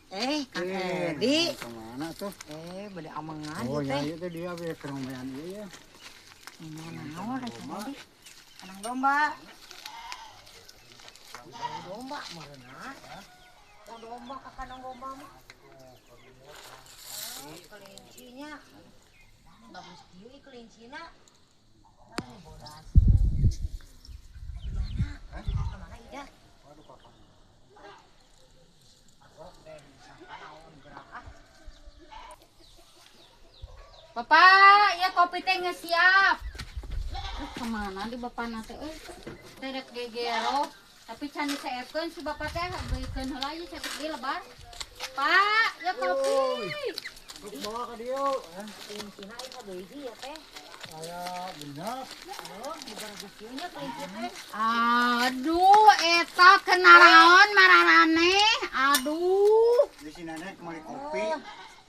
Kang Edi. Kemana tuh? Bade amangan oh, ieu teh. Oh, ya itu dia we keromean ieu ya. Naon rek Edi? Kandang domba. Domba meureunna. Oh, domba ka kandang domba mah. Oh, kelincinya. Bagus kieu ieu kelincina. Ah, bodas. Mana? Kemana Ida? Waduh, kakak. Bapak, ya kopi teh geus siap. Kemana di bapak nate euy? Teh rek gegero, tapi can diseepkeun si bapak teh beuikeun heula ieu saeutik deui lebar. Pak, ya kopi. Bawa ka dieu. Kelincina ieu kabeuji ya teh. Aya bener. Oh, dibagus kieu nya kelinci teh. Aduh, eta kenaraon mararaneh. Aduh. Di sini nenek meuli kopi.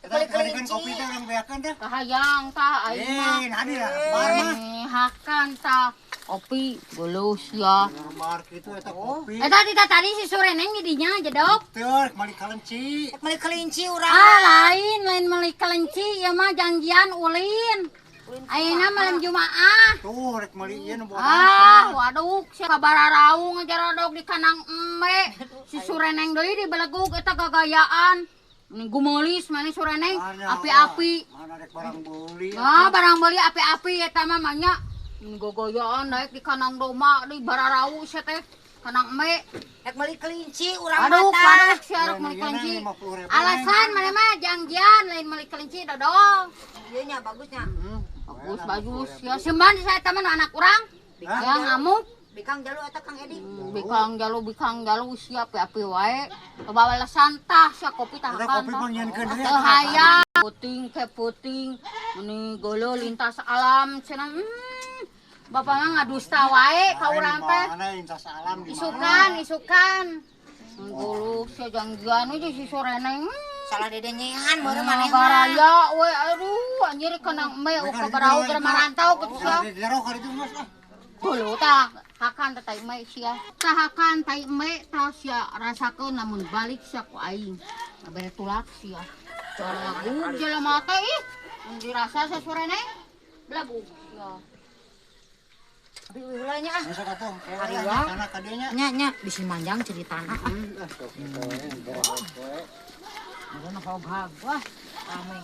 Eta Meuli kelinci kelinci. Kopi teh urang beakeun teh. Kahayang tah aing mah. Nadi lah, bar mah. Hakan tah kopi geuleuh ya. Bar kitu eta kopi. Eta tita tadi si Sureneng di dinya jedok. Teu, meuli kelinci. Meuli kelinci urang. Ah, lain meuli kelinci ieu mah janjian ulin. Ayeuna malam Jumaah. Tuh rek meuli ieu nu bodas. Ah, waduh, sia kabararaung ngajarodog di kandang embe. Si Sureneng deui dibelegug eta gagayaan. Ini gumelis mana Sureneng, api-api. Mana rek barang beuli. Ah, barang beuli api-api eta mah manya. Ini gagayaan naik di kandang domba di bararau sia teh. Kandang embe. Rek meuli kelinci urang Aduh, mah tah. waduh, sia rek meuli kelinci. Alasan mana mah janjian lain meuli kelinci dodol. Ieu nya bagusnya. Bagus, bagus. Ya simban saya teman anak urang. Ya ngamuk. Bikang jalu eta Kang Edi. Bikang jalu siap ya api wae. Coba balasan tah sia kopi tah Eta kopi mah nyieunkeun deui. Teu hayang. Puting ke puting. Meni geuleuh lintas alam cenah. Bapak mah ngadusta wae ka urang teh. Mana lintas alam di mana? Isukan, isukan. Geuleuh sia janggian we si Soreneng. Salah dede nyehan meureun maneh mah. Baraya we aduh anjir kandang embe ka barau keur marantau kitu sia. Jero ka ditu geus ah. Dulu tah hakan teh tai embe sia. Tah hakan tai embe tah sia rasakeun lamun balik sia ku aing. Bere tulak sia. Belagug jelema teh ih. Mun dirasa sia Soreneng belagug sia. Tapi heula nya ah. Geus atuh. Hariwang. Kana ka dieu nya. Nya nya bisi manjang ceritana ah. Ah, sok we. Meureun hog-hag wah rame.